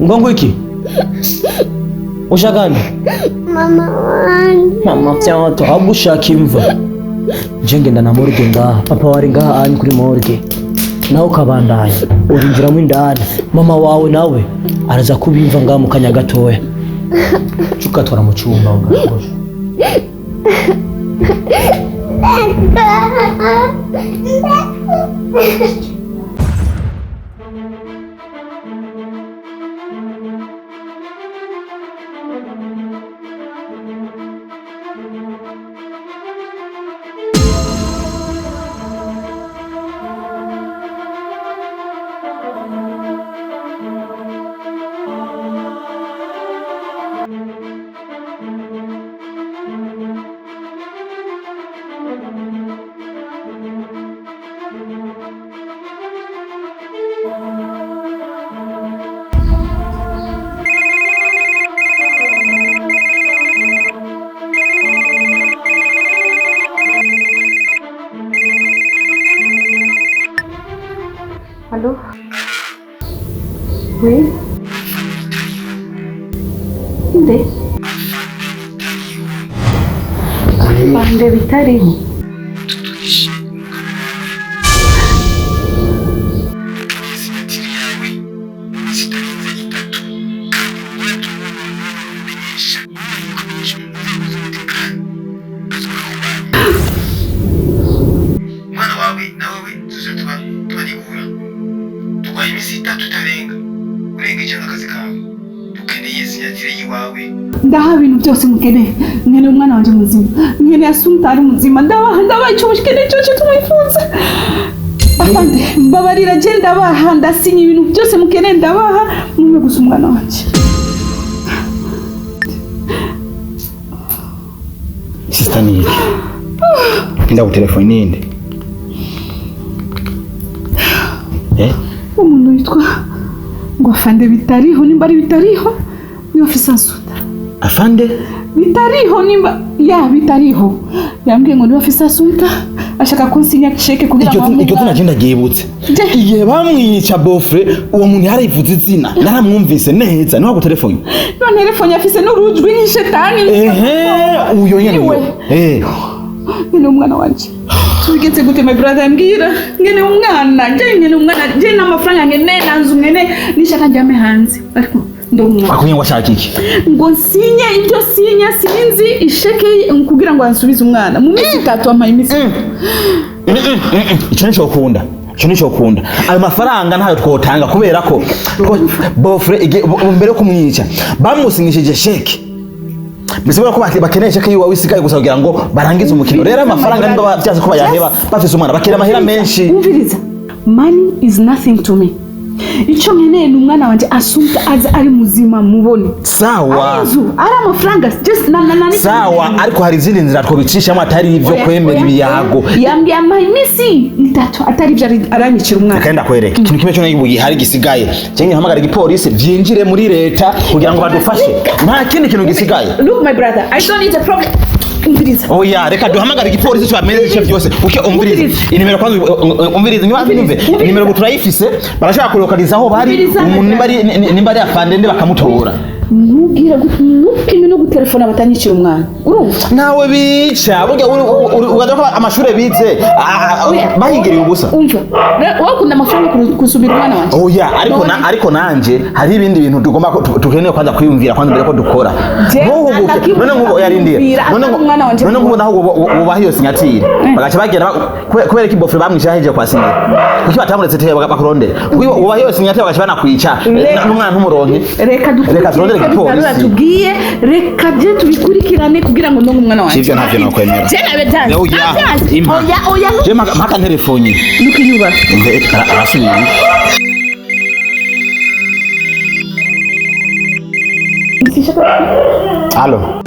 Ngo ngo iki? Ushaka nde? Mama wanje. Mama vyato ahubwo ushaka imva. Je ngenda na morgue ngaha. Papa wari ngaha ani kuri morgue. Nawe ukabandanya urinjiramo indani. Mama wawe nawe araza kubimva ngaha mu kanya gatoya. Cukatwara mu cyumba ugaragosha. Allô? Oui? Nde? Bande bitariho. Umwana wawe nawe tuze tuba twarihura tubaye iminsi itatu itarenga urengeje akazi kawe dukeneye sinyatire y'iwawe. Ndaha ibintu byose mukeneye. Nkeneye umwana wanje muzima. Nkeneye Asumta ari muzima. Ndabaha, ndabaha icyo mukeneye cyose tumwifuza. Afande, mbabarira je ndabaha, ndasinya ibintu byose mukeneye ndabaha, mumpe gusa umwana wanje. Sister ni iki? Ndagutelefone ninde? Eh? Umuntu witwa ngo afande bitariho, nimba ari bitariho, ni ofisa Nsuta. Afande? Bitariho nimba ya bitariho. Yambwiye ngo ni ofisa Nsuta ashaka ko nsinya sheke kugira Iryo ngo zina iryo zina je ndaryibutse. Igihe bamwica Bofre, uwo muntu yarivuze izina, naramwumvise neza, niwe wagutelefone. None telefone afise n'urujwi ni shetani. Ehe, uyo nyene Iwe. uyo. Eh. Ngene umwana wanje. Tubigenze gute my brother, mbwira. Ngene umwana, je ngene umwana, je n'amafaranga ngene nanzu ngene nishaka njyame hanze. Ariko ndo umwana. Akubwiye ngo ashaka iki? Ngo nsinye ibyo sinya sinzi isheke kugira ngo ansubize umwana. Mu minsi itatu ampaye iminsi. Ico nico ukunda. Ico nico ukunda. Ayo mafaranga ntayo twotanga kubera ko Bofre mbere yo kumwica bamusinyishije sheke. Bisigura ko bakeneye sheke yiwe isigaye gusa kugira ngo barangize umukino. Rero amafaranga niba byanze ko bayaheba bafise umwana bakira amahera menshi. Umviriza. Money is nothing to me. Icyo nkeneye ni umwana wanje Asumta aza ari muzima mubone. Sawa. Ari inzu, ari amafaranga, just na na na Sawa, ariko hari izindi nzira twobicishamo atari ivyo Oya, kwemera oya, ibiyago. oya. Yambwiye ampaye iminsi itatu atari ibyo aranyicira umwana. Reka ndakwereka ikintu kimwe cyo n'ibuye hari gisigaye. Cyangwa hamagara igipolisi vyinjire muri leta kugira ngo badufashe. Nta kindi kintu gisigaye. Look my brother, I don't need a problem. Umviriza. Oya, reka duhamagare igipolisi tubamenyeshe ivyo vyose. Uke umvirize. Umviriza. Inimero kwanza umvirize niba Umviriza. nyumve. Umviriza. Inimero ngo turayifise, barashaka kulokaliza aho bari Umviriza, umuntu nimba ari nimba ari afande nde bakamutora. Ntubwire ntukime no gutelefona batanyicira umwana. Urumva? Ntawe bica, burya ugaza ko amashure bize Oya. bahigiriye ubusa. Umva. Wowe ukunda amafaranga kusubira umwana wanjye. Oya, ariko na ariko nanje hari ibindi bintu tugomba tukeneye kwanza kwiyumvira kwanza mbere ko dukora. Je, Nk'ubu nta none nk'ubu yarindira. kwiyumvira, None atari umwana wanje none nk'ubu naho bubaha iyo sinyatire. Bagaca bagenda kubera ko ibofre bamwisha heje kwa sinyira. Kuki batamuretse te bakurondera. Kuki bubaha iyo sinyatire bagaca banakwica. Reka- N'umwana ntumuronke. Reka Reka turondere dukurikire igipolisi. tubwiye, reka je tubikurikirane kugira ngo ndonke umwana wanjye. Sivyo ntavyo nokwemera. Je nabe byanze. Oya, Nabyanze. impa. Oya, oya. Je mpaka ntelefone. Nuko inyubako. Umve arasubiye. Alo.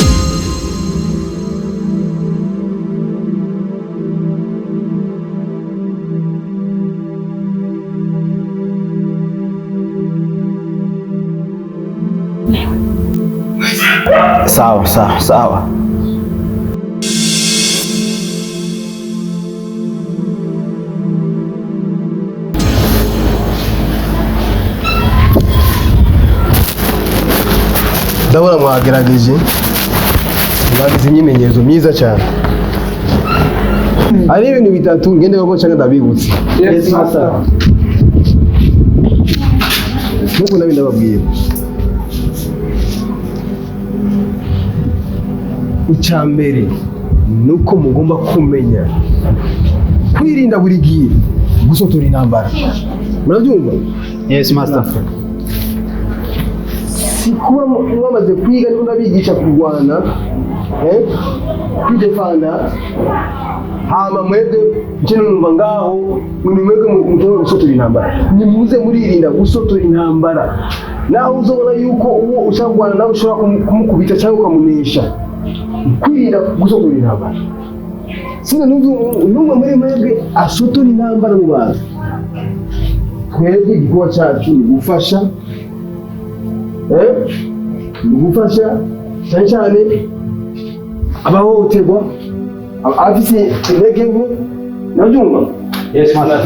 Sawa sawa sawa. Ndabona mwagerageje, mwagize imyimenyerezo myiza cyane. Hari ibintu bitatu ngenderwako cyangwa ndabibutse. Yes, master. Nkuko nabi ndababwira, icya mbere ni uko mugomba kumenya kwirinda buri gihe gusotora intambara. Murabyumva? Yes, master. Si kuba mwamaze kwiga niko ndabigisha kurwana, kwidefanda, hama mwebwe nce numva ngaho ni mwebwe mutobora gusotora intambara. Nimuze muririnda gusotora intambara. Naho uzobona yuko uwo ushaka kurwana nawe ushobora kumukubita cyangwa ukamunesha, kwirinda gusotora intambara. Sina n'umwe muri mwebwe asotora intambara mu bantu. Twebwe igikorwa cyacu ni gufasha, ni gufasha cyane cyane abahohoterwa, abafise intege nke. Nabyumva? Yes, master.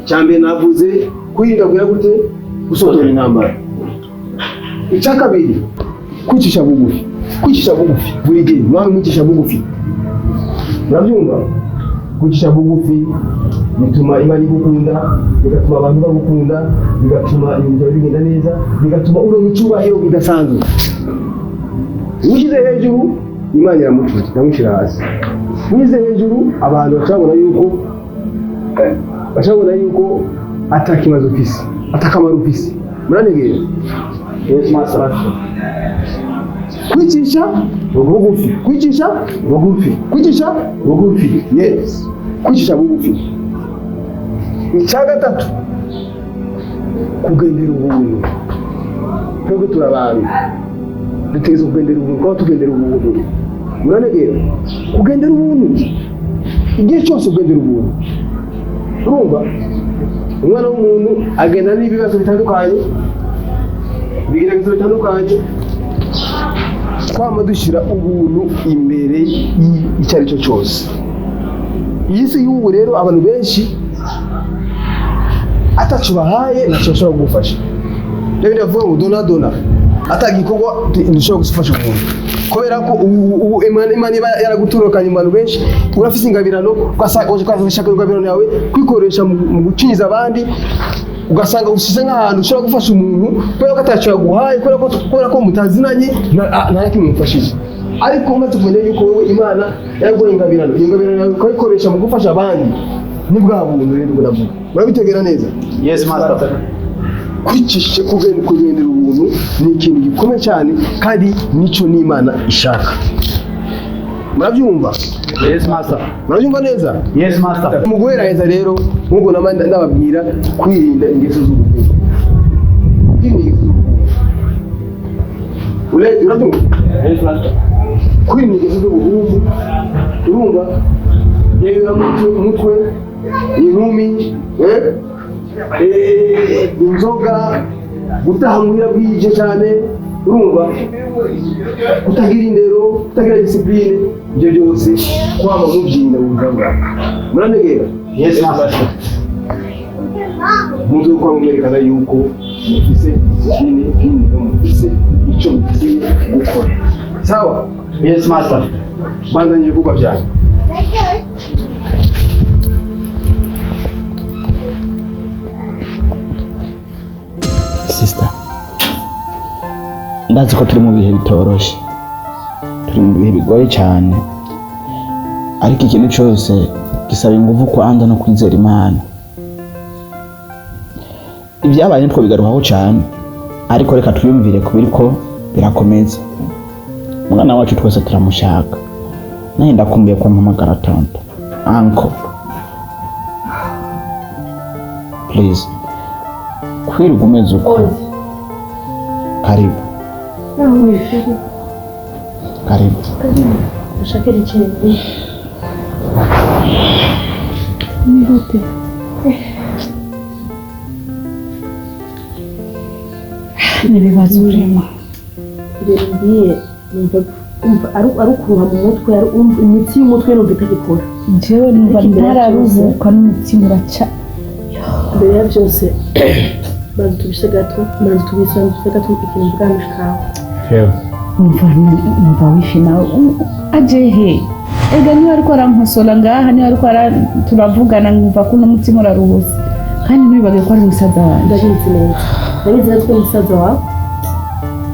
Icya mbere navuze kwirinda kugira gute? Gusotora intambara. Icya kabiri, kwicisha bugufi. Kwicisha bugufi buri gihe, mwami mwicisha bugufi. Murabyumva? Kwicisha bugufi bituma Imana igukunda, bigatuma abantu bagukunda, bigatuma ibintu byawe bigenda neza, bigatuma uronka icyubahiro bidasanzwe. Ushyize hejuru Imana iramucuza, iramushyira hasi. Ushyize hejuru abantu bacabona yuko atakibazo ufise, atakamaro ufise. Murantegera? Yes, master. Kwicisha bugufi, kwicisha bugufi, kwicisha bugufi. Yes, kwicisha bugufi. Icya gatatu, kugendera ubuntu. Twebwe turi abantu dutegerezwa kugendera ubuntu, kuba tugendera ubuntu. Muranegera? Kugendera ubuntu igihe cyose, ugendera ubuntu. Urumva, umwana w'umuntu agenda n'ibibazo bitandukanye, ibigeragezo bitandukanye. Twama dushyira ubuntu imbere y'icyo ari cyo cyose. Iyi si y'ubu rero, abantu benshi ataco bahaye ntacyo bashobora kugufasha. Rero ndavuga ngo dona dona, atagikorwa ntushobora gufasha umuntu, kubera ko ubu Imana iba yaragutorokanye mu bantu benshi. Urafise ingabirano, ugashaka ingabirano yawe kwikoresha mu gucinyiza abandi, ugasanga usize nk'ahantu ushobora gufasha umuntu, kubera ko atacyo yaguhaye, kubera ko mutazinanye, nta na kimwe mufashije. Ariko umaze kumenya yuko wowe Imana yaraguhaye ingabirano, iyo ngabirano yawe ukayikoresha mu gufasha abandi, ni bwa buntu rero ubwo navuga. Murabitegera neza? Yes, master. Kwicisha, kugendera ubuntu ni ikintu gikomeye cyane, kandi nicyo n'Imana ishaka. Murabyumva? Yes, master. Murabyumva neza? Yes, master. Mu guheraheza rero, nk'uko ndababwira kwirinda ingeso z'ubukungu, kwirinda ingeso z'ubukungu. Urabyumva? Yes, master. Kwirinda ingeso z'ubukungu, urumva, yegera umutwe, inkumi, inzoga, gutaha muhira bwije cyane, urumva, kutagira indero, kutagira discipline, ibyo byose kwama mubyirinda mu buzima bwawe. Murantegera? Yes, master. Muze kwama mwerekana yuko mufise discipline n'indero, mufise icyo mukwiye gukora. Sawa? Yes, master. Bandanye ibikorwa byanyu. Sister, ndazi ko turi mu bihe bitoroshe, turi mu bihe bigoye cyane, ariko ikintu cyose gisaba ingufu kwanza no kwizera Imana. Ibyabaye nitwo bigarukaho cyane, ariko reka twiyumvire ku biriko birakomeza. Umwana wacu twese turamushaka. Nanjye ndakumbuye ko mpamagara tonto, uncle, please. Kwirirwa umeze uko. Karibu, karibu. Ni gute? Ni ibibazo urema. Ibintu ngiye numva ari ukuruha mu mutwe, ari imitsi y'umutwe numva itagikora. Jewe numva Ariko imbere ya ntararuhuka n'umutima uraca. Mbere ya byose Banza tubise gato, banza tubise, banza tubise gato ikintu mvuga mushikawe. Yewe. Umva, umva wifi nawe aje he? Ega niba ariko arankosora ngaha, niba ariko turavugana, nkumva ko n'umutima uraruhutse, kandi ntibibage ko ari musaza wanjye. Ndabizi neza, ndabizi neza ko ari musaza wawe,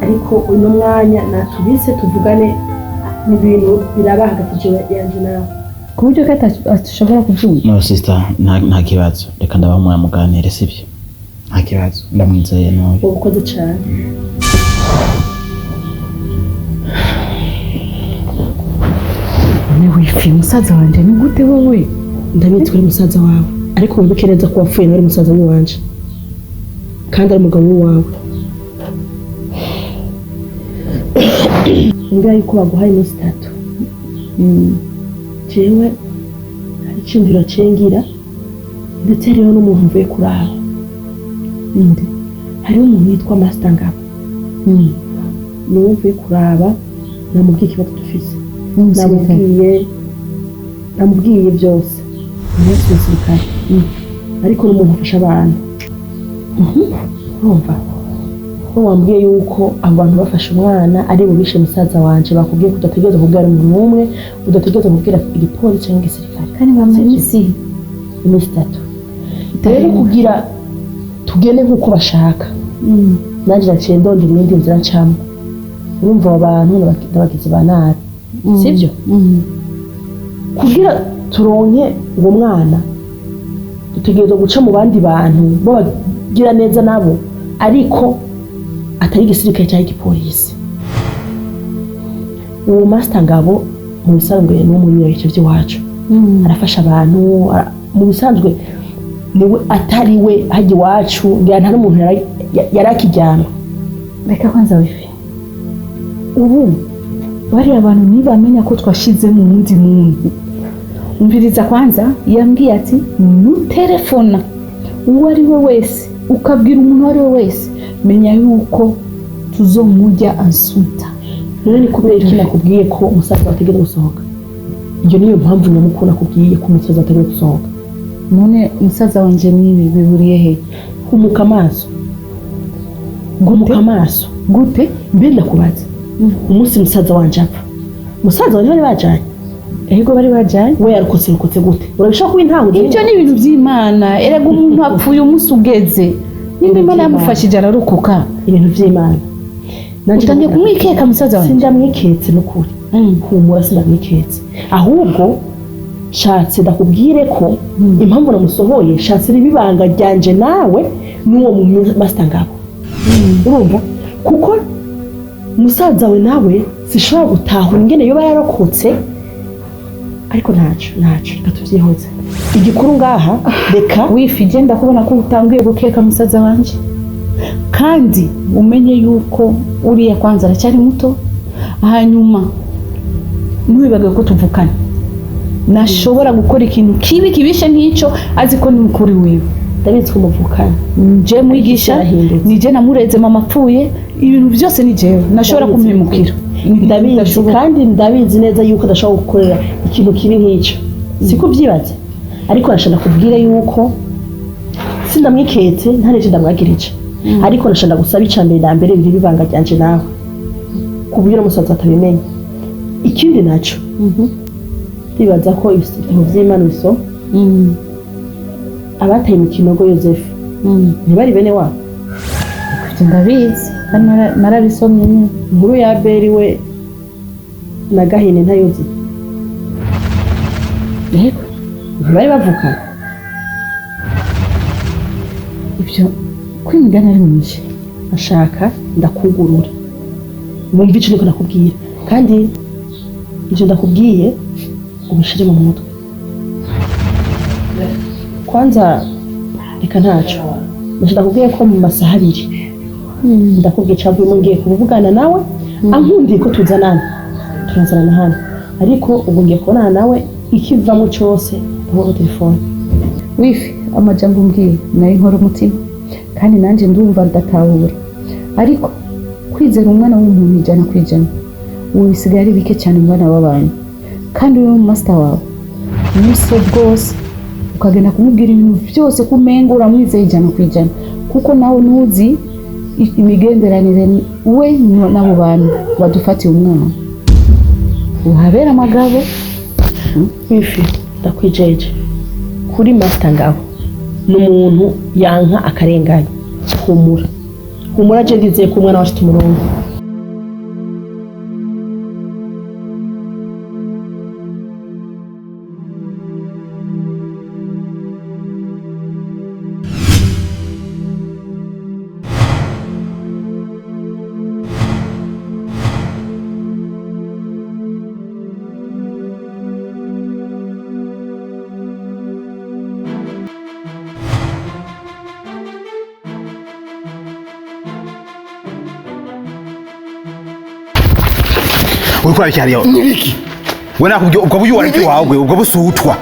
ariko uno mwanya natubise tuvugane n'ibintu biraba hagati jewe yanje nawe. Ku buryo ko atashobora kubyumva. No sister, nta kibazo, reka ndabaha umwanya muganire, sibyo? Nta kibazo, ndamwizeye n'uyu. Uba ukoze cyane. None wifi, musaza wanjye ni gute wowe? Ndabizi ko ari musaza wawe, ariko wibuke neza ko wapfuye nawe ari musaza w'iwanje, kandi ari umugabo w'iwawe. Imbwa yuko baguhaye iminsi 3, jewe hari iciyumviro cengira, ndetse hariho n'umuntu mvuye kuraba. Nde? Hariho umuntu yitwa Master Ngabo, niwe mvuye kuraba. Namubwiye ikibazo dufise. N'umusirikare? Namubwiye byose. Umunsi umusirikare, ariko n'umuntu ufasha abantu. Urumva ko wambwiye yuko abo bantu bafashe umwana ari bubishe musaza wanje, bakubwiye ko udategereza kubwira umuntu n'umwe, udategereza kubwira igipolisi cyangwa igisirikare. Kandi bamaze iminsi Iminsi 3 rero kugira tugende nk'uko bashaka. Nanjye naciye ndondera iyindi nzira ncamo. Urumva abo bantu n'abagizi ba nabi, sibyo? Kugira turonke uwo mwana dutegerezwa guca mu bandi bantu babagira neza nabo, ariko atari igisirikare cyangwa igipolisi. Uwo Master Ngabo mu bisanzwe ni umunyabike by'iwacu, arafasha abantu. Mu bisanzwe niwe, atari we hajya iwacu ngira nta n'umuntu yari akiryama. Reka kwanza wifi, ubu bariya bantu ntibamenya ko twashizemo uwundi muntu. Umviriza kwanza, yambwiye ati nutelefona uwo ari we wese, ukabwira umuntu uwo ari we wese, menya yuko tuzomurya Ansuta. None ni kubera iki nakubwiye ko umusaza ategereza gusohoka? Iyo niyo mpamvu nyamukuru nakubwiye ko umusaza ategereza gusohoka. None umusaza wanje n'ibi bihuriye he? Humuka amaso, humuka amaso. Gute? Mbe ndakubaza, umunsi musaza wanje apfa, musaza wawe bari bajanye? Ego, bari bajanye. We yarokotse, rokotse gute? Urabishobora kuba intango. Ibyo ni ibintu by'Imana. Erega umuntu apfuye umunsi ugeze, nimba Imana yamufashije ararokoka. Ibintu by'Imana. Nanje Utangiye kumwikeka musaza wanjye? Sindamwiketse n'ukuri, humura, sindamwiketse. Ahubwo shatse ndakubwire ko impamvu namusohoye, shatse riba ibanga ryanje nawe n'uwo mu Master Ngabo. Urumva, kuko musaza we nawe sishobora gutahura ingene yoba yarokotse, ariko ntaco, ntaco, reka tuvyihoze. Igikuru ngaha reka Wifi, genda kubona ko utangiye gukeka musaza wanje, kandi umenye yuko uriya kwanza aracyari muto, hanyuma ntiwibage ko tuvukana, nashobora gukora ikintu kibi kibishe nk'icyo azi ko ni mukuru wiwe. Ndabizi ko muvukana. Nje mwigisha. Yarahindutse. Nije namureze mama apfuye, ibintu byose ni jewe, nashobora Ndabizi. kumwimukira. Ndabizi. Ndashoboka. Kandi ndabizi neza yuko adashobora gukorera ikintu kibi nk'icyo, siko ubyibaza? Ariko nashaka kubwira yuko sindamwiketse, nta n'icyo ndamwagirije, ariko nashaka gusaba icya mbere na mbere biri ibanga ryanje nawe, ku buryo n'umusaza atabimenya. Ikindi nacyo, ndibaza ko ibitabo by'Imana bisoma, abataye mu kinogo Yosefu ntibari bene wabo? Ibyo ndabizi kandi narabisomye nyine. Inkuru ya Abeli we na Gahini ntayozi? Yego. Ntibari bavukana? Ibyo ko imigani ari myinshi. Ashaka ndakugurura wumva icyo niko nakubwira, kandi ibyo ndakubwiye ubishire mu mutwe. Kwanza reka, ntaco, ndakubwiye ko mu masaha 2 ndakubwiye icavuyemo, ngiye kuvugana nawe ankundiye ko tuzanana, turazanana hano, ariko ubu ngiye kubonana nawe, ikivamo cyose ndabona telefone. Wifi, amajambo umbwiye nayo nkora umutima, kandi nanjye ndumva ndatahura, ariko kwizera umwana w'umuntu 100% ubu bisigaye ari bike cyane mu bana b'abantu. Kandi uri mu master wawe umunsi bwose Ukagenda kumubwira ibintu byose kumengo uramwizeye 100%, kuko nawe ntuzi imigenderanire we n'abo bantu badufatiye umwana. Uhabera amagabo. Wifi ndakwijeje kuri Master Ngabo ni umuntu yanka akarenganya. Humura humura, je ndizeye ko umwana wacu tumurongo. Urikora iki hariya? Nibiki? We nakubwiye ubwo buyu wari wawe ubwo busutwa.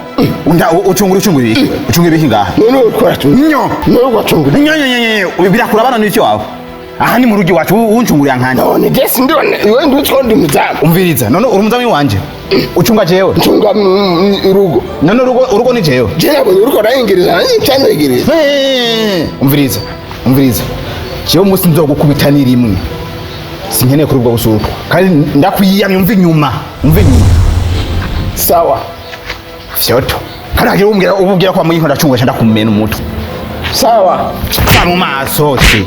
Unda ucungura ucungura iki? Ucungura iki ngaha? None urikora tu. Nyo. None urwacungura. Nyo nyo nyo nyo. Birakura abana n'icyo wawe. Aha ni mu rugo iwacu uncungurira nkanje. None jesi ndone iwe ndutwo ndi muzamu. Umviriza. None uri umuzamu wanje. Ucunga jewe. Ncunga urugo. None urugo ni jewe. Je nabonye uriko urayingiriza nanjye ncanayingiriza. Umviriza. Umviriza. Jewe umunsi nzogukubita ni rimwe. Sinkeneye kuri ubwo busutwa. Kandi ndakwiyamye umva inyuma. Umva inyuma. Sawa. Fyoto. Kandi hagira umbwira ububwira ko amuyinko ndacunga ndakumena umutwe. Sawa. Sa mu maso se.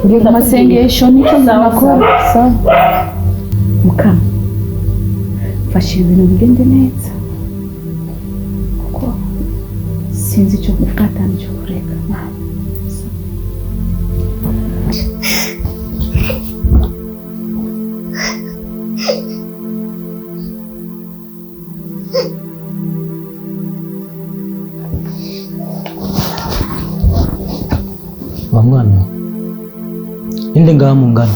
Ngiye ku masengesho nicyo nakora. Sawa. Mukama, mfasha ibintu bigende neza, kuko sinzi icyo gufata n'icyo kureka. Wa mwana inde ngaha mungana?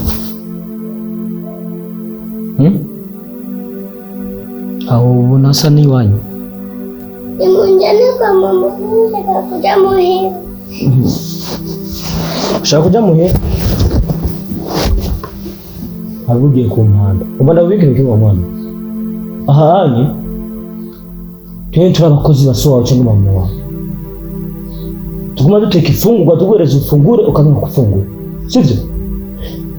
Aho ubona asa n'iwanyu? Nimunjane kwa mama, nshaka kuja muhira. Ushaka kuja muhira? Ahubwo ugiye ku mpanda. Umva ndabubikira iki wa mwana? Aha hanyu twe turi abakozi ba so wawe cyangwa mama wawe. Tuguma duteka ifungurwa tuguhereza ufungure ukanga gufungura. Sivyo?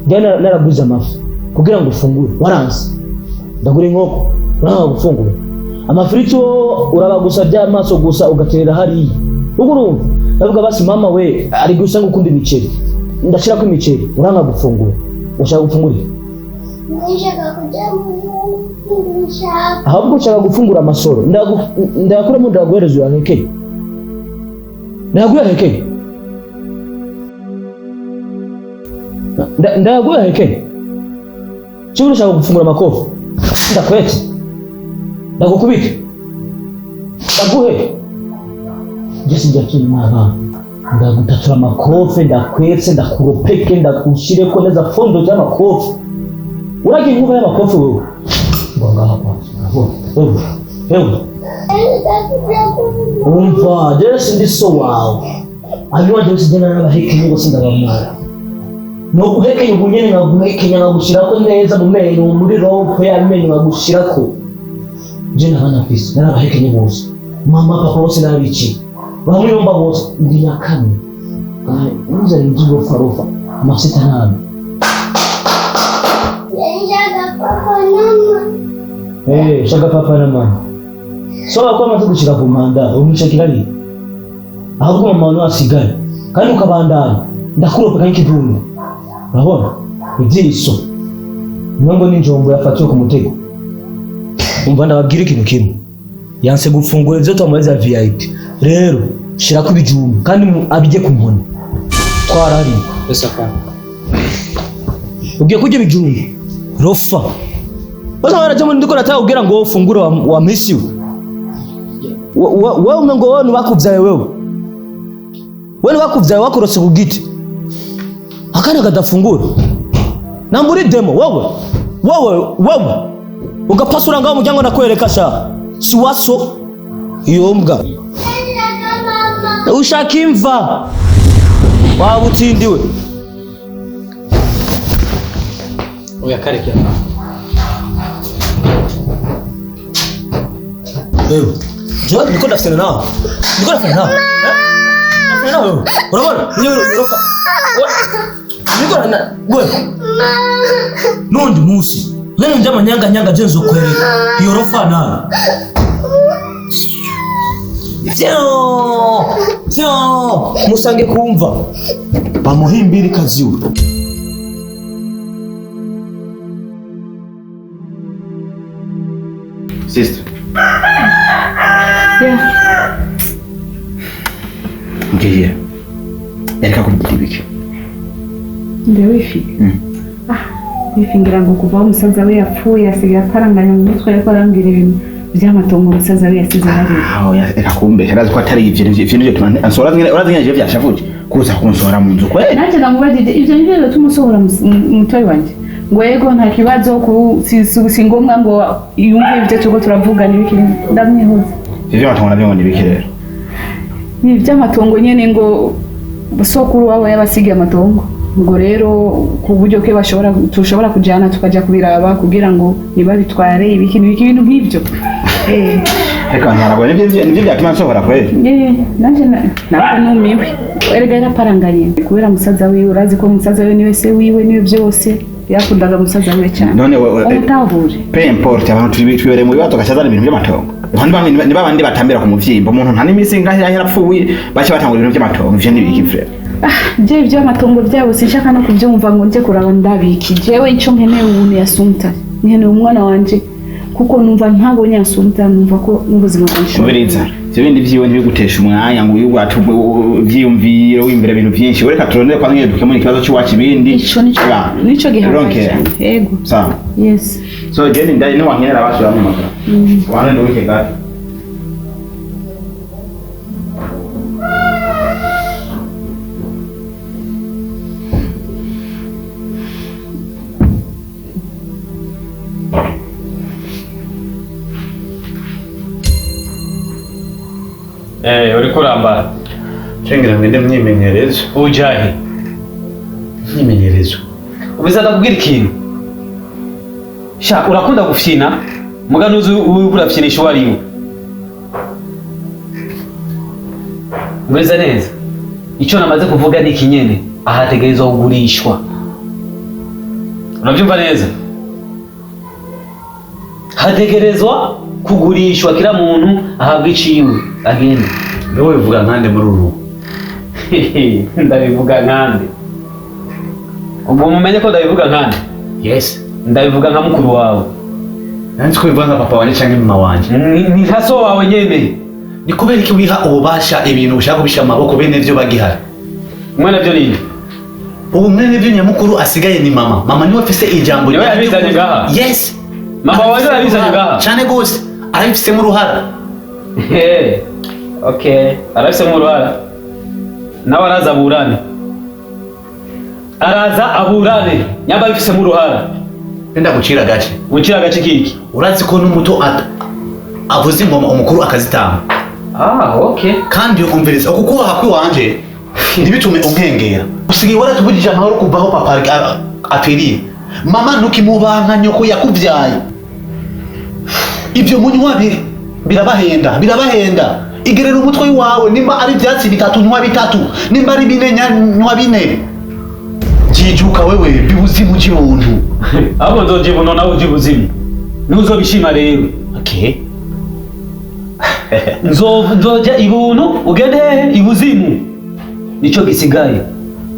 Njye naraguze amafi kugira ngo ufungure waranse. Ndagura inkoko uranga gufungura. Amafiriti uraba gusa by'amaso gusa ugaterera hariya. Ubwo urumva ndavuga basi mama we ari gusa ngo ukunda imiceri. Ndashira ko imiceri uranga gufungura. Ushaka gufungura? Nshaka kuja muhira, nshaka. Ahubwo ushaka gufungura amasoro. Ndayakuramo ndaguhereza uyankekeye. Ndayaguhekeye. Ndayaguhekeye. Cyangwa ushaka gufungura amakofi? Ndakwete. Ndagukubita. Ndaguhe. Jesi njakiri mwana. Ndagutatura amakofi, ndakwetse, ndakuropeke, ndagushireko neza fundo ry'amakofi. Uragira inkuba y'amakofi wewe. Ngo ngaha kwanza. Wewe. Wewe. Umva, Jesi ndi so wawe. Hanyuma Jesi njye narabahekeye ngo sindabamara. Noguhekenya ubu nyene nkaguhekenya nkagushirako neza mu menyo muri rope y'amenyo nkagushirako. Je nabana mfise narabahekenye bose. Mama papa bose narabici. Bamuyomba bose ndi nyakamwe. Uza nzi rofa amasita nabi. Nshaka papa na mama. Shaka papa na mama. So ko amaze gushika ku mpanda umushakira ari. Ahubwo mama wawe asigaye. Kandi ukabandana ndakuropa kandi kidumba. Urabona? Ibyiso. Nongo n'injombo yafatiwe ku mutego. Umva ndababwira ikintu kimwe. Yanse gufungura ivyo twamuheza VIP. Rero shira ku bijumba kandi abijye ku nkoni. Twarari. Ugiye kurya ibijumba. Rofa. Basa waraje muri ndiko nataka kugira ngo ufungure wa misi. Wewe umengo wewe nubakuvyaye wewe. Wewe nubakuvyaye wakorose ku giti. Akana kadafungura. Namburi demo wewe. Wewe wewe. Ugapasura ngaho umuryango ndakwereka sha. Si waso iyo mbwa. Ushaka imva waba utsindiwe. Oya kareke. Wewe jewe niko ndafisana nawe, niko ndafisana nawe. Eh? Ndafisana nawe wewe. Urabona niyo urofa niko na wewe nundi munsi lero njama nyanga je nzokwereka iyo rofa nawe. Tyo tyo musange kumva bamuhimbira ikaziwe. Sister. Yeah. Ngiye. Yareka kubwira ibiki? Nde wifi. Ah, wifi ngira ngo kuva aho umusaza we yapfuye asigaye aparanganya mu mutwe, ariko arambwira ibintu by'amatongo umusaza we yasize hariya. Aho yareka kumbesha, arazi ko atari ivyo ivyo nivyo tuma ansora urazi ngene vyashavuje kuza kunsora mu nzu kweli. Nanjye namubajije ibyo nivyo bituma usohora mutoyi wanje, ngo yego nta kibazo, ku si ngombwa ngo yumve ibyo turiko turavuga n'ibiki, ndamwihuza. Ivyo by'amatongo navyo ngo ni ibiki rero? Ni iby'amatongo nyene, ngo sokuru wabo yabasigiye amatongo, ngo rero ku buryo ke bashobora tushobora kujyana tukajya kubiraba kugira ngo ntibabitware ibiki n'ibiki, ibintu nk'ibyo. Reka ntaragwa nivyo vyatuma nsohora kweli. Nanje nawe numiwe erega yaraparanganye kubera musaza wiwe, urazi ko musaza wiwe niwe se wiwe niwe byose, yakundaga musaza wiwe cyane. None umutahure. Peu importe, abantu twibereye mu bibazo gashazana ibintu by'amatongo. Abantu bamwe ni babandi batambira ku muvyimbo, umuntu nta n'imisi ngahe yahera apfuye bace batangura ibintu by'amatongo, ivyo ni ibiki frère? Je iby'amatongo byabo sinshaka no kubyumva ngo nje kuraba ndabiki. Jewe icyo nkeneye ubu ni Assumpta, nkeneye umwana wanje kuko numva ntabonye Assumpta numva ko n'ubuzima bwanjye. Ubiriza ivyo bindi vyiwe ntibigutesha umwanya ngo uyugwate ivyiyumviro wiyumvira ibintu vyinshi, ureka turondere kwa nyene dukemura ikibazo c'iwacu ibindi. Ico nico gihambaye cyane. Yego. Sawa. Yes. So Jenny ndari no wankenera basubira mu magara. Wana ndi wike gato. Uriko urambara. Cengira ngende myimenyerezo. Ujahe. Myimenyerezo. Ubiza ndakubwira ikintu. Sha urakunda gufyina, muga nuzi uriko urafyinisha uwo ariwe. Umeze neza. Icyo namaze kuvuga ni ikinyene, ahategerezwa kugurishwa. Urabyumva neza? Hategerezwa kugurishwa, kila muntu ahabwa iciwe agende. Wewe ubivuga nkande muri uru? Ndabivuga nkande. Ubwo mumenye ko ndabivuga nkande. Yes. Ndabivuga nka mukuru wawe. Nanzi ko bivuga nka papa wanje canke mama wanje. Ni nka so wawe nyene. Ni kubera iki wiha ububasha ibintu ushaka kubisha amaboko bene vyo bagihari? Mwene vyo ninde? Ubu mwene vyo nyamukuru asigaye ni mama. Mama niwe afise ijambo. Niwe yabizanye ngaha. Yes. Mama wawe yabizanye ngaha. Cane gose. Arabifisemo uruhara. Okay, arabifisemo uruhara. Nawe araza aburane. Araza aburane. Nyamba abifisemo uruhara. Nenda gucira gace. Gucira gace kiki? Urazi ko n'umuto avuza ingoma umukuru akazitamba. Ah, okay. Kandi umviriza ukukubaha kwiwanje ntibitume unkengera. Usigaye waratubujije amahoro kuva aho papa apfiriye. Mama ntukimubanka nyoko yakuvyaye. Ibyo munywa birabahenda, birabahenda. Igerera umutwe wawe, nimba ari ivyatsi bitatu nywa bitatu, nimba ari bine nywa bine. Jijuka wewe bibuzimu cy'ubuntu. Abo nzojibuno nawe ujibuzimu. Nuzobishima rero. Okay. Nzoja ibuntu ugende ibuzimu. Nico gisigaye.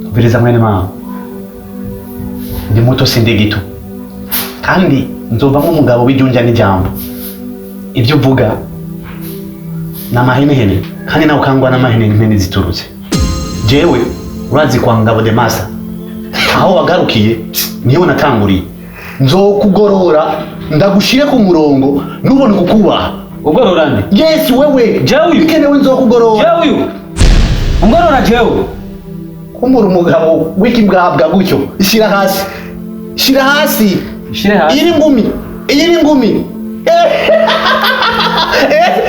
Ubiriza mwene mama. Ndi muto sindi gito. Kandi nzovamo umugabo w'ijunja n'ijambo. Ibyo uvuga n'amahenehene kandi nawe ukangwa n'amahenehene ziturutse. Jewe urazi kwa Ngabo de Masa. Aho wagarukiye niyo natanguriye. Nzokugorora ndagushire ku murongo nubone kukubaha. Ugorora nde? Yes wewe. Jewe bikenewe nzokugorora. Jewe ungorora jewe. Kumura umugabo w'ikibwabwa gutyo. Shira hasi. Shira hasi. Shira hasi. Iyi ni ngumi. Iyi ni ngumi.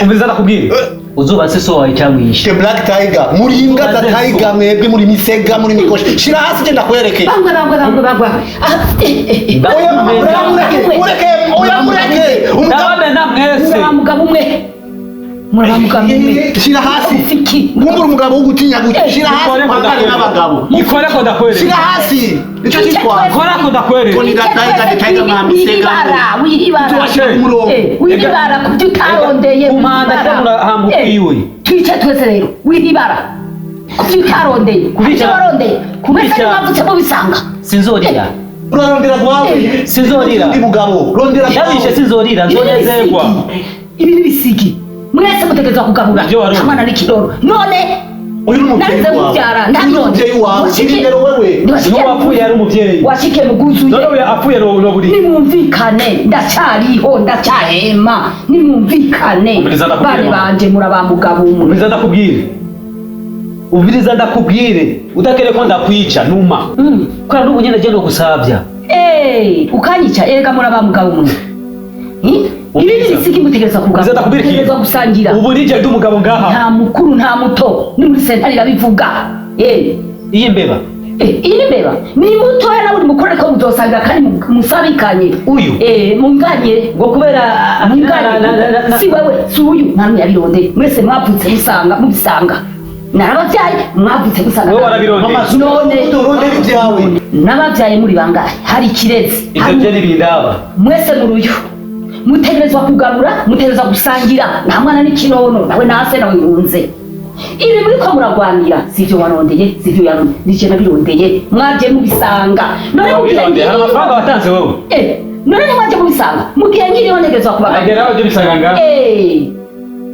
Umviza ndakubwira. Uzubatse so wawe cyamwishe. The Black Tiger, muri imbwa za tiger, mwebwe muri misega, muri mikoshi. Shira hasi genda kwereke. Bangwa, bangwa, bangwa, bangwa. Ah, eh, eh, eh. Oya mama, oya mureke, mureke, oya mureke. Ndabamena mwese. Muraba mugabo umwe, muraba mugabo umwe. Shira hasi. Ufiki. Kumbura umugabo w'ugutinya gute? Shira hasi Nikore ko uhangane ndakwereka. n'abagabo. Nikore ko ndakwereka. Shira hasi. Nicyo cyitwa. Kora ko ndakwereka. Tony the Tiger, the Tiger mwa misega. Wiribara, wiribara. Tuwashyira ku murongo. Eh, wiribara ku byo utarondeye. Ku mpanda wiribara. cyangwa urahambuka Eh, iwe. twice twese rero, wiribara ku byo utarondeye, ku Kubica- byo warondeye. Mwese kubica- mwavutse mubisanga. Sinzorira. Urarondera kwawe. Sinzorira. Undi mugabo. Rondera Ndabishe kwawe. sinzorira, nzonezerwa. Ibi ni bisigi, mwese mutegerezwa kugabura. Ibyo warondeye. Hamana n'ikiroro none. Uyu ni umubyeyi Narize wawe. kubyara, Uyu ni ntabirondeye. umubyeyi wawe. Washike- Irindero wewe. Niwashike- N'uwapfuye yari umubyeyi. Washike muguzuye. None uyu apfuye no buri. Nimwumvikane, ndacyariho, ndacyahema, nimwumvikane. Umviriza ndakubwira, Bane mama. banje, muraba mugabo umwe. Umviriza ndakubwire. Umviriza ndakubwire. Udakere ko ndakwica numa. Kubera n'ubu nyene je no gusavya. Eh, ukanyica, erega muraba mugabo umwe. Ibi ni bisigi, mutegerezwa kugabura, Umviriza ndakubwira ikintu. mutegerezwa gusangira. Ubu nije ndi umugabo ngaha. Nta mukuru nta muto, ni muri sentare irabivuga. Eh. Iyi mbeba. Eh, iyi ni mbeba, ni mutoya nawe uri mukuru, ariko muzosangira kandi musabikanye. Uyu. Eh, munganye. Ngo kubera Munganye. Si wewe, si uyu, nta n'umwe yabirondeye, mwese mwavutse musanga, mubisanga. Narababyaye, mwavutse musanga. Wowe warabirondeye. Mama, None urondera ibyawe. nababyaye muri bangahe? Hari ikirezi, Ivyo hari byo ntibindaba. mwese muruyu, mutegerezwa kugabura, mutegerezwa gusangira. Nta mwana n'ikinono, nawe nase nawe nkunze. Ibi muriko muragwanira sivyo warondeye, sivyo yarondeye, nije nabirondeye, mwaje mubisanga. None mugihe Wabirondeye. Hari amafaranga watanze wowe. Eh, none ntimwaje mubisanga mugihe nkiriho, ntegerezwa kubagaburira. Agera aho bisanga ngaha. Eh,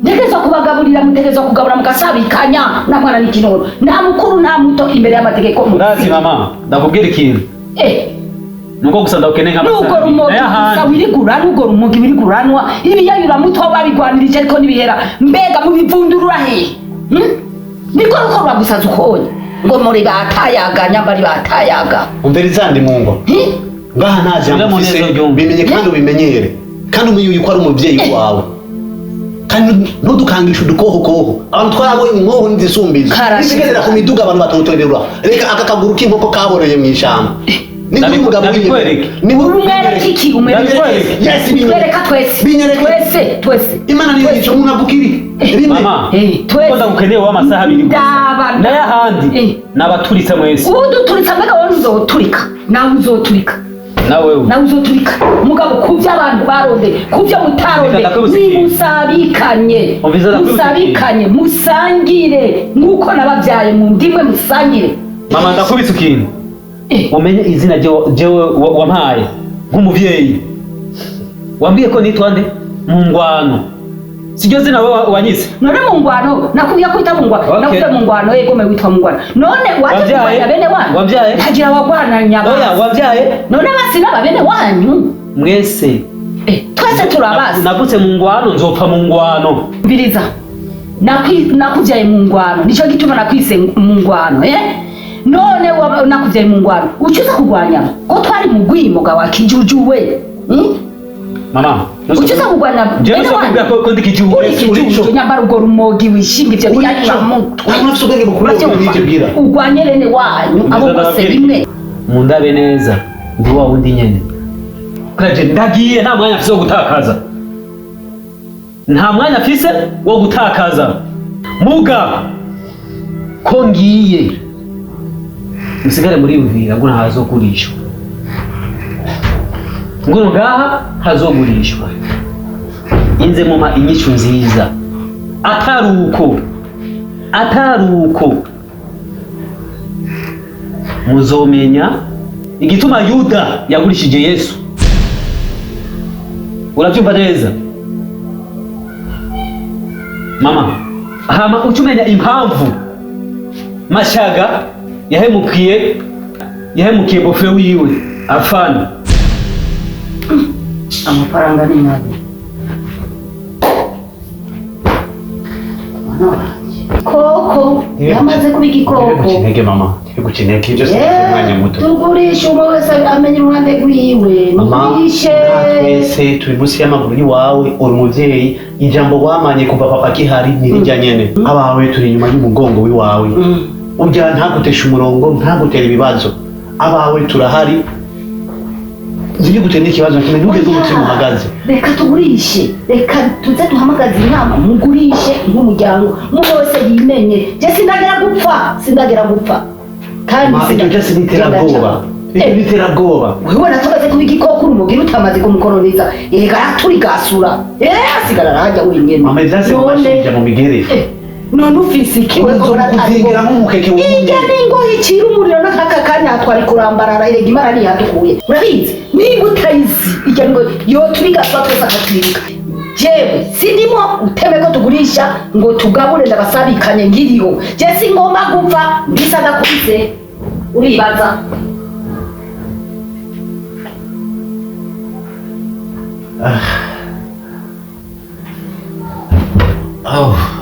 ntegerezwa kubagaburira, mutegerezwa kugabura mugasabikanya. Nta mwana n'ikinono, nta mukuru nta muto, imbere y'amategeko. Urazi mama, ndakubwira ikintu. Eh. Nuko gusa ndakeneye Nubwo nk'amasaha. rumogi Nayo gusa ahandi. wirigura, nubwo rumogi wiriguranwa, ibiyayuramutwe babigwanirije ariko ntibihera. Mbega mubivundurura hehe? Hmm? Niko ruko rwagusaza ukonye ngo muri batayaga, nyambari batayaga. Umviriza ndi mungo. Hmm? Ngaha nta jambo Uriya ufise, munezero ryumva. bimenye kandi ubimenyere. Kandi umenye yuko ari umubyeyi wawe. Kandi ntudukangishe udukohokoho. Abantu twarabonye inkoho n'izisumbizo. Karashe. Ntizigendera ku miduga abantu batotorerwa. Reka aka kaguru k'inkoko kaboreye mu ishyamba. Ni kuri umugabo Ndabikwereke. Ni Umwereke iki? Umwereke Ndabikwereke. Yes, binyereke. Twereka twese. Binyereke. Twese, twese. Imana niyo yica umuntu avuga ibi. Rimwe. Mama, Eh, twese. ko ndagukeneye wowe amasaha abiri gusa. Ndaba. Nayo ahandi Eh. nabaturitse mwese. Uduturitsa, mbega wowe uzoturika, nawe uzoturika. Nawe wewe. Nawe uzoturika, mugabo kubyo abantu barondeye, kubyo Reka mutarondeye, ndakwibutsa ikintu. nimusabikanye. Umviriza ndakwibutsa Musabikanye, musangire nk'uko nababyaye mu ndimwe, musangire. Mama, ndakubitse ikintu. Eh. Umenye izina jewe wampaye nk'umuvyeyi. Wambwiye ko nitwa nde? Mu ngwano. Siryo zina wowe wanyise. None mu ngwano nakubwiye ko wita mu ngwano? Okay. Nakubwiye mu ngwano, yego, me witwa mu ngwano. None waje Wabyaye? kurwanya bene wanyu? Wabyaye? Ntagira wagwananya Oya, basi. wabyaye? None basi n'aba bene wanyu. Mwese. Eh, twese turabasi. Navutse mu ngwano, nzopfa mu ngwano. Mbiriza, nakuvyaye mu ngwano, nico gituma nakwise mu ngwano. Eh, none nakuvyaye mu ngwano, ucuza kurwanya ko twari mu gwimoga wa kijuju we? Mama, Ucuza kurwanya Jewe bene sinakubwira wanyu? ko ndi kijuju. Uri ikijuju, nyambara urwo rumogi wishinga ivyo biyanyuramutwe. Urabona ufite ubwenge bukuru n'ibyo ubwira. Urwanye bene wanyu abo bose rimwe. Mundabe neza, ndi wa wundi nyene. Kuraje ndagiye, nta mwanya mfise wo gutakaza. Nta mwanya mfise wo gutakaza. Muga ko ngiye. Musigare muriyumvira ngo ntazogurishwa. Ngo ngaha hazogurishwa. Inze mumpa inyishu nziza. Ataruko. Ataruko. Muzomenya igituma Yuda yagurishije Yesu. Urabyumva neza mama? Hama uca umenya impamvu Mashaga yahemukiye beau-frère wiwe afana. Amafaranga ni mabi, mwana wanje, koko. Yamaze kuba igikoko. Ntibiguca mama, ntibiguca intege, ibyo si umwanya muto. Tugurishe, umwe wese amenye uruhande rwiwe. Mama, Mugurishe. twese turi munsi y'amaguru y'iwawe, uri umuvyeyi, ijambo wamanye kuva papa akihari ni rirya nyene. Abawe turi inyuma y'umugongo w'iwawe, urya ntagutesha umurongo, ntagutera ibibazo. Abawe turahari, ntibigutera n'ikibazo kimwe, ntugeze umutima uhagaze. Reka tugurishe, reka tuze duhamagaze inama, mugurishe nk'umuryango, umwe wese yimenye. Je sindagera gupfa, sindagera gupfa kandi. Ma, ibyo byose ni iterabwoba, ibyo ni iterabwoba. Wewe natumaze kuba igikoko, urumugira utamaze kumukoroniza, erega araturigasura, asigara arahajya wenyene. Mama, ivyatsi mubashinja mu migere. None ufise iki wewe? Uzokuzingira nk'umukeke wumye. Ijya n'ingohe icira umuriro n'akaka kanya twari kurambarara. Erega Imana ntiyadukuye, urabizi niba utayizi. Ijya n'ingohe yo turigasura twese akatwibuka. Jewe sindimo uteme ko tugurisha ngo tugabure, ndabasabikanye ngiriho. Je singomba gupfa ndisa ndakubise, uribaza. Oh.